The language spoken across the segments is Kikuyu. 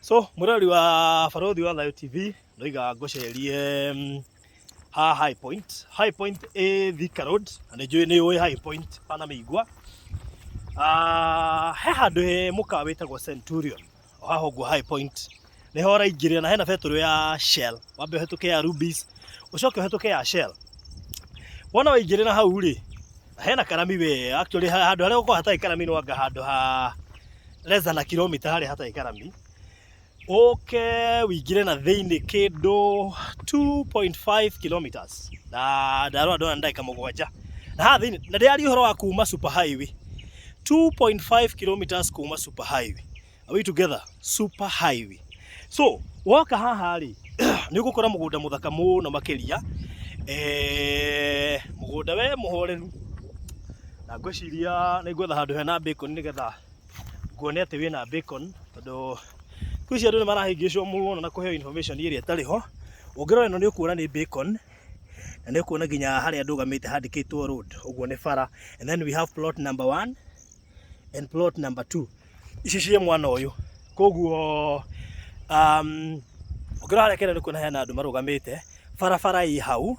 So mwĩroreri wa Barũthi wa Thayũ TV, ndoiga ngũcerie haha High Point. High Point ĩ Thika Road, na nĩ njũĩ nĩ ũĩ High Point pana mĩigua. Ah, he handũ he mũkawa wĩtagwo Centurion, o haha ũguo High Point. Nĩho ũraingĩrĩra na hena betũrũ ya Shell. Wambe ũhetũke ya Rubis, ũcoke ũhetũke ya Shell. Wona waingĩrĩra hau rĩ, hena karami we, actually handũ harĩa gũkoragwo hatarĩ karami no anga handũ ha less than a kilometer harĩa hatarĩ karami. Ũke wĩingĩre na thĩinĩ kĩndũ 2.5 kilometers na ndarora ndona nĩ ndagĩka 7 na haha thĩinĩ, na ndĩraria ũhoro wa kuma super highway, 2.5 kilometers kuma super highway. Are we together? Super highway. So woka haha rĩ, nĩ ũgũkora mũgũnda mũthaka mũno makĩria, mũgũnda we mũhoreru, na ngwĩciria nĩ ngwetha handũ hena bacon nĩgetha nguone atĩ wĩna bacon, tondũ thikũ ici andũ nĩ marahĩngĩcwo mũno na kũheo information ĩrĩa ĩtarĩ ho. Ũngĩrora ĩno nĩ ũkuona nĩ bacon, na nĩ ũkuona nginya harĩa ndũgamĩte handĩkĩtwo road, ũguo nĩ bara. And then we have plot number 1 and plot number 2, ici ciĩ mwana ũyũ. Koguo ũngĩrora harĩa kĩrĩa nĩ kuona hena andũ marũgamĩte, barabara ĩ hau,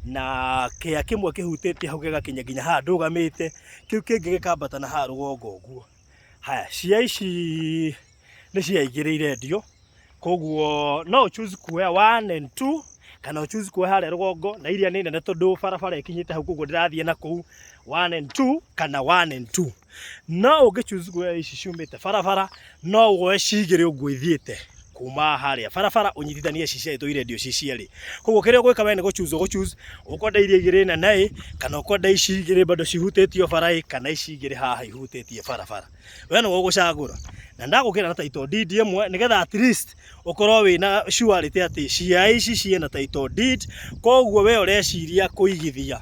na kĩa kĩmwe kĩhutĩtie hau gĩgakinya nginya haha ndũgamĩte, kĩu kĩngĩ gĩkambata na haha rũgongo ũguo. Haya, cia ici nĩ cia igĩrĩ irendio, koguo no choose kuoya 1 and 2 kana ũ choose kuoya harĩa rũgongo, na iria nĩ nene tondũ barabara ĩkinyĩte hau, koguo ndĩrathiĩ na kũu 1 and 2 kana 1 and 2. No ũngĩ choose kuoya ici ciumĩte barabara, no woe cigĩrĩ ũguo ithiĩte kuma harĩa barabara, ũnyitithanie ci cierĩ tũirendio ci cierĩ. Koguo kĩrĩa ũgwĩka we nĩ gũ-choose, ũgũ-choose ũkwenda iria igĩrĩ nene ĩ, kana ũkwenda ici igĩrĩ bado cihutĩtio bara ĩ, kana ici igĩrĩ haha ihutĩtie barabara. We nĩwe ũgũcagũra, na ndagũkĩra na title deed ĩmwe nĩgetha at least ũkorwo wĩna surety atĩ cia ici ciĩna title deed. Koguo we ũreciria kũigithia,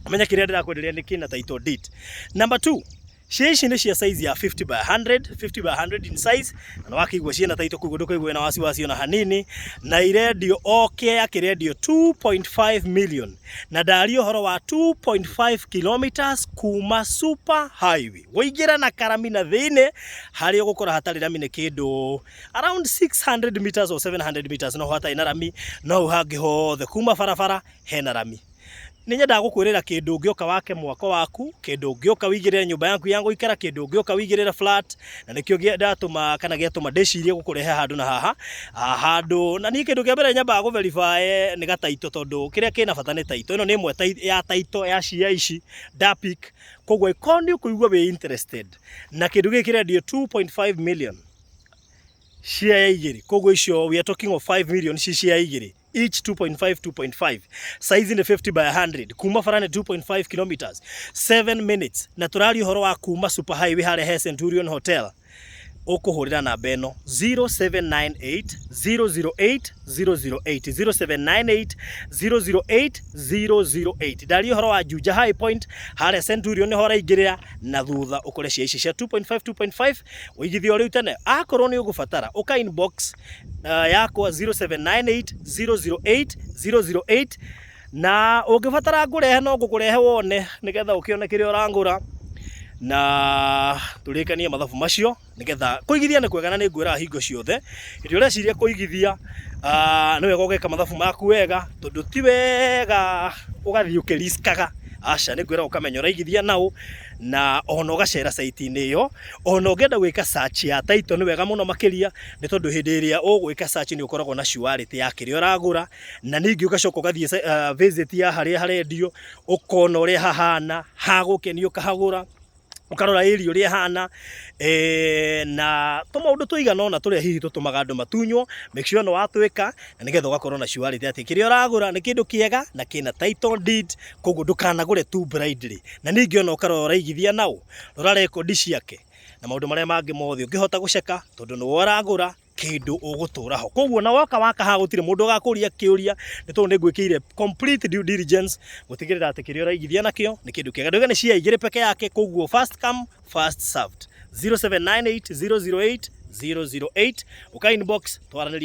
menye kĩrĩa ndĩrakwenderia nĩ kĩna title deed. Number 2, cia ici nĩ cia size ya 50 by 100, 50 by 100 in size, na nĩ wakĩigua ciĩna title, koguo ndũkaigua wĩna wasiwasi ona hanini. Na irendio o kĩea kĩrendio 2.5 million, na ndaria ũhoro wa 2.5 kilometers kuma super highway. Waingĩra na karami na thĩinĩ, harĩa ũgũkora hatarĩ rami nĩ kĩndũ around 600 meters or 700 meters, no hatarĩ na rami. No hau hangĩ hothe kuma barabara hena rami. Nĩ nyendaga gũkwĩrĩra kĩndũ ũngĩũka wake mwako waku, kĩndũ ũngĩũka wĩigĩrĩre nyũmba yaku ya gũikara, kĩndũ ũngĩũka wĩigĩrĩre flat, na nĩkĩo ndatũma kana gĩatũma ndĩcirie gũkũrehe handũ na haha handũ. Na niĩ kĩndũ kĩa mbere nyambaga gũ verify nĩ gataito, tondũ kĩrĩa kĩna bata nĩ title. Ĩno nĩ ĩmwe ya title ya cia ici ndapick. Koguo ĩkorwo nĩ ũkũigua wĩ interested na kĩndũ gĩkĩ kĩrendio 2.5 million cia igĩrĩ, koguo icio we are talking of 5 million ci cia igĩrĩ, each 2.5 2.5, size nĩ 50 by 100, kuma bara nĩ 2.5 kilometers, 7 minutes, na tũraria ũhoro wa kuma super highway harĩa he Centurion Hotel. Ũkũhũrĩra namba ĩno 0798 008 008, 0798 008 008. Ndaria ũhoro wa Juja High Point, harĩa Centurion nĩho ũraingĩrĩra na thutha, ũkore cia ici cia 2.5 2.5, ũigithio rĩu tene. Akorwo nĩ ũgũbatara, ũka inbox yakwa 0798 008 008, na ũngĩbatara ngũrehe no ngũkũrehe wone nĩgetha ũkĩone kĩrĩa ũragũra, na tũrĩkanie mathabu macio, nĩgetha kũigithia nĩ kwega. Na nĩ ngwĩraga hingo ciothe, hĩndĩ ũreciria kũigithia, nĩ wega ũgeka mathabu maku wega, tondũ ti wega ũgathiĩ ũkĩriskaga. Aca, nĩ ngwĩra ũkamenya ũraigithia naũ, na ona ũgacera site-inĩ ĩyo, ona ũngĩenda gwĩka search ya title nĩ wega mũno makĩria, nĩ tondũ hĩndĩ ĩrĩa ũgwĩka search nĩ ũkoragwo na surety ya kĩrĩa ũragũra. Na ningĩ ũgacoka ũgathiĩ visit ya harĩa harendio, ũkona ũrĩa hahana, hagũkenia ũkahagũra, ũkarora area ũrĩa ĩhana, na tũmaũndũ tũigana ũna tũrĩa hihi tũtũmaga andũ matunywo. Make sure nĩ watwĩka, na nĩgetha ũgakorwo na surety atĩ kĩrĩa ũragũra nĩ kĩndũ kĩega na kĩna title deed. Koguo ndũkanagũre tu blindly. Na ningĩ ona ũkarora ũraigithia naũ, rora rekondi ciake na maũndũ marĩa mangĩ mothe ũngĩhota gũceka, tondũ nĩwe ũragũra kĩndũ ũgũtũra ho. Koguo na woka waka haha gũtirĩ mũndũ ũgakũria kĩũria, nĩ tondũ nĩ ngwĩkĩire complete due diligence gũtigĩrĩra atĩ kĩrĩa ũraigithia nakĩo nĩ kĩndũ kĩega. Ndauga nĩ cia igĩrĩ peke yake, koguo first come, first served. 0798 008 008, ũka inbox twaranĩrie.